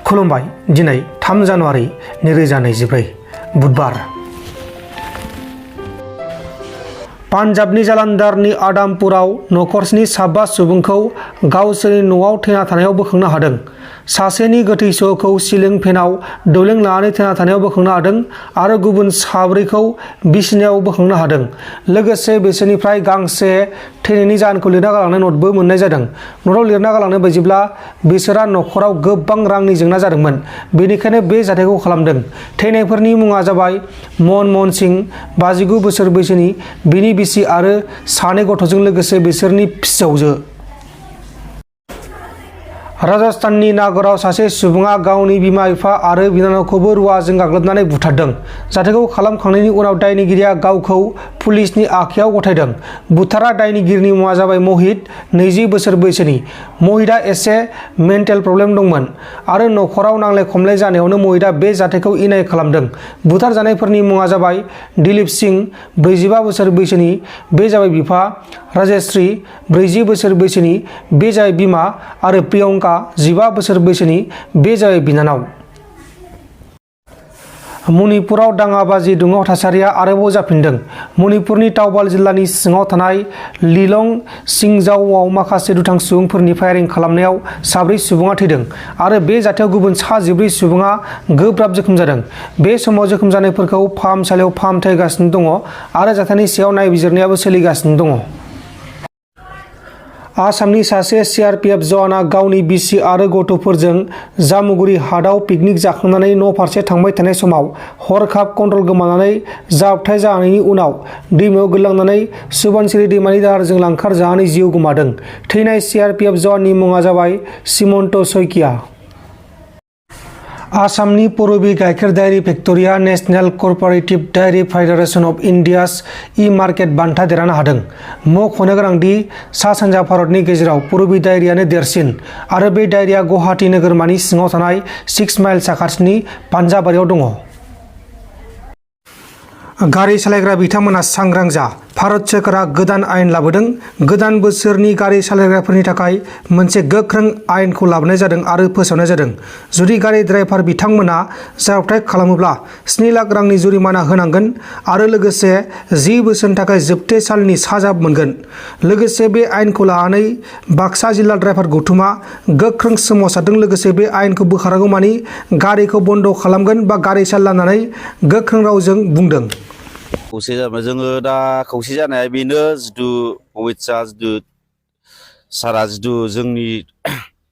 खुलुमबाय। दिनै 3 जानुवारि 2024 बुधबार। पान्जाबनि जालन्धारनि आदामपुराव नखरसेनि 5 सुबुंखौ गावसोरनि न'आव थैना थानायाव बोखांनो हादों। सासेनि गोथै सह'खौ सिलिं फेनआव दौलें लानानै थैना थानायाव बोखांनो हादों आरो गुबुन 4खौ बिसिनायाव बोखांनो हादों। लोगोसे बिसोरनिफ्राय गांसे थैनायनि जाहोनखौ लिरना गालांनाय नटबो मोननाय जादों। नटआव लिरना गालांनाय बायदिब्ला बिसोरहा नखराव गोबां रांनि जेंना जादोंमोन, बेनिखायनो बे जाथायखौ खालामदों। थैनायफोरनि मुङा जाबाय मनमोहन सिंह, 59 बोसोर बैसोनि, बिनि बिसि आरो 2 गथ'जों लोगोसे बिसोरनि फिसौजो। राजस्थाननि नागौराव सासे सुबुङा गावनि बिमा-बिफा आरो बिनानावखौबो रुवाजों गाग्लोबनानै बुथारदों। जाथायखौ खालामखांनायनि उनाव दायनिगिरिया गावखौ पुलिसनि आखायाव गथायदों। बुथारग्रा दायनिगिरिनि मुङा जाबाय महित, 20 बोसोर बैसोनि। महितआ एसे मेन्टेल प्रब्लेम दंमोन आरो नखराव नांलाय-खमलाय जानायावनो महितआ बे जाथायखौ इनाय खालामदों। बुथारजानायफोरनि मुङा जाबाय दिलीप सिंह, 45 बोसोर बैसोनि, बे जाबाय बिफा, राजेश्री, 40 बोसोर बैसोनि, बे जाबाय बिमा आरो प्रियंका, 15 बोसोर बैसोनि, बे जाबाय बिनानाव। मणिपुराव दाङाबाजि दुंहाव थासारिया आरोबाव जाफिनदों। मणिपुरनि ताउबाल जिल्लानि सिङाव थानाय लिलं सिंजावआव माखासे दुथां सुबुंफोरनि फायारिं खालामनायाव 4 सुबुङा थैदों आरो बे जाथायाव गुबुन 14 सुबुङा गोब्राब जोखोम जादों। बे समाव जोखोम जानायफोरखौ फाहामसालियाव फाहामथाय होगासिनो दङ आरो जाथायनि सायाव नायबिजिरनायाबो सोलिगासिनो दङ। आसामनि सासे CRPF जवाना गावनि बिसि आरो गथ'फोरजों जामुगुरि हाटआव पिकनिक जाखांनानै न'फारसे थांबाय थानाय समाव हरखाब कन्ट्रल गोमानानै जाब्रबथाय जानायनि उनाव दैमायाव गोलैलांनानै सुबानसिरि दैमानि दाहारजों लांखार जानानै जिउ गोमादों। थैनाय CRPF जवाननि मुङा जाबाय सिमन्त सइकिया। आसामनि पुरबी गाइखेर दाइरि फेक्टरिया national cooperative dairy federation of इन्डियास ई-मार्केट बान्था देरहानो हादों। मख'नो गोनांदि सा-सानजा भारतनि गेजेराव पुरबी डाइरियानो देरसिन आरो बे डाइरिया गुवाहाटी नोगोरमानि सिङाव थानाय 6 माइल साखाथिनि पान्जाबारियाव दङ। गारि सालायग्रा बिथांमोना सांग्रां जा। भारत सोरखारा गोदान आयेन लाबोदों। गोदान बोसोरनि गारि सालायग्राफोरनि थाखाय मोनसे गोख्रों आयेनखौ लाबोनाय जादों आरो फोसावनाय जादों। जुदि गारि ड्राइभार बिथांमोना जाब्रबथाय खालामोब्ला 7 लाख रांनि जुरिमाना होनांगोन आरो लोगोसे 10 बोसोरनि थाखाय जोबथेसालिनि साजा मोनगोन। लोगोसे बे आयेनखौ लानानै बाक्सा जिल्ला ड्राइभार गौथुमा गोख्रों सोमावसारदों। लोगोसे बे आयेनखौ बोखारागौमानि गारिखौ बन्द' खालामगोन बा गारि सालायनानै गोख्रों रावजों बुंदों। खौसे जाबाय जोङो दा खौसे जानाया बेनो जिथु अमित शाह जिथु सारा जिथु जोंनि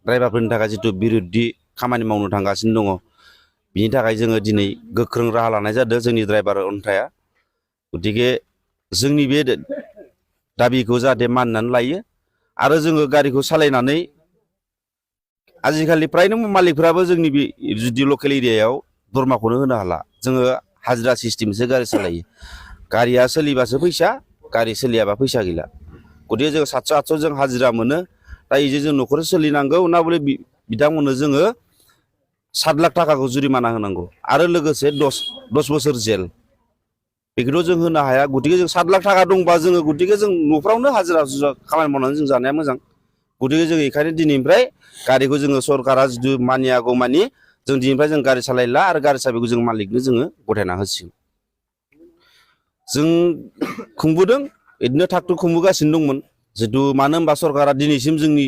ड्राइभारफोरनि थाखाय जिथु बिरुद्दि खामानि मावनो थांगासिनो दङ, बिनि थाखाय जोङो दिनै गोख्रों राहा लानाय जादों जोंनि ड्राइभार अन्थाया। गतिके जोंनि बे दाबिखौ जाहाथे मानिनानै लायो आरो जोङो गारिखौ सालायनानै आजिखालि फ्रायनो मालिकफ्राबो जोंनि बे जुदि लकेल एरियायाव दरमाखौनो होनो हाला। जोङो हाजिरा सिस्टेमसो गारि सालायो। गारिया सोलिबासो फैसा, गारि सोलियाबा फैसा गैला। गतिके जों 700-800 जों हाजिरा मोनो। दा इजों जों न'खर सोलिनांगौ ना बले बिथांमोननो जोङो 7 लाख थाखाखौ जुरिमाना होनांगौ आरो लोगोसे 10 बोसोर जेल, बेखौथ' जों होनो हाया। गतिके जों 7 लाख थाखा दंबा जोङो गतिके जों न'फ्रावनो हाजिरा खामानि मावनानै जों जानाया मोजां। गतिके जों बेखायनो दिनैनिफ्राय गारिखौ जोङो सरकारा जिथु मानियागौ मानि जों दिनैनिफ्राय जों गारि सालायला आरो गारि साबिखौ जों मालिकनो जोङो गथायना होसिगोन। जों खुंबोदों, बिदिनो थाग-थुग खुंबोगासिनो दंमोन। जिथु मानो होनबा सरकारा दिनैसिम जोंनि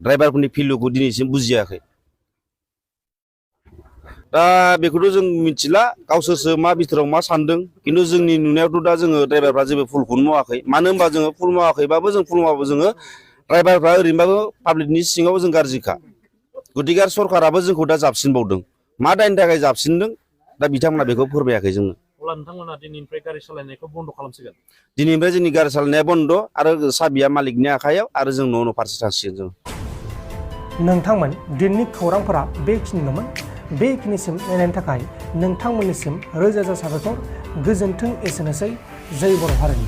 ड्राइभारफोरनि भेलुखौ दिनैसिम बुजियाखै। दा बेखौथ' जों मिथिला गावसोरसो मा बिथोराव मा सानदों, खिन्थु जोंनि नुनायावथ' दा जोङो ड्राइभारफ्रा जेबो भुलखौनो मावाखै। मानो होनबा जोङो भुल मावाखैबाबो जों भुल मावाबो जोङो ड्राइभारफ्रा ओरैनोबाबो पाब्लिकनि सिङाव जों गाज्रिखा। गतिके सरकाराबो जोंखौ दा जाबसिनबावदों। मा दायनि थाखाय जाबसिनदों दा बिथांमोना बेखौ फोरमायाखै जोंनो। अब्ला नोंथांमोना दिनैनिफ्राय गारि सालायनायखौ बन्द' खालामसिगोन? दिनैनिफ्राय जोंनि गारि सालायनाया बन्द' आरो साबिया मालिकनि आखायाव आरो जों न' फारसे थांसिगोन जों। नोंथांमोन दिनैनि खौरांफोरा बेखिनिल'मोन। बेखिनिसिम नायनायनि थाखाय नोंथांमोननिसिम रोजा रोजा साबायखर। गोजोन्थों। एसेनोसै। जय बर' हारिनि।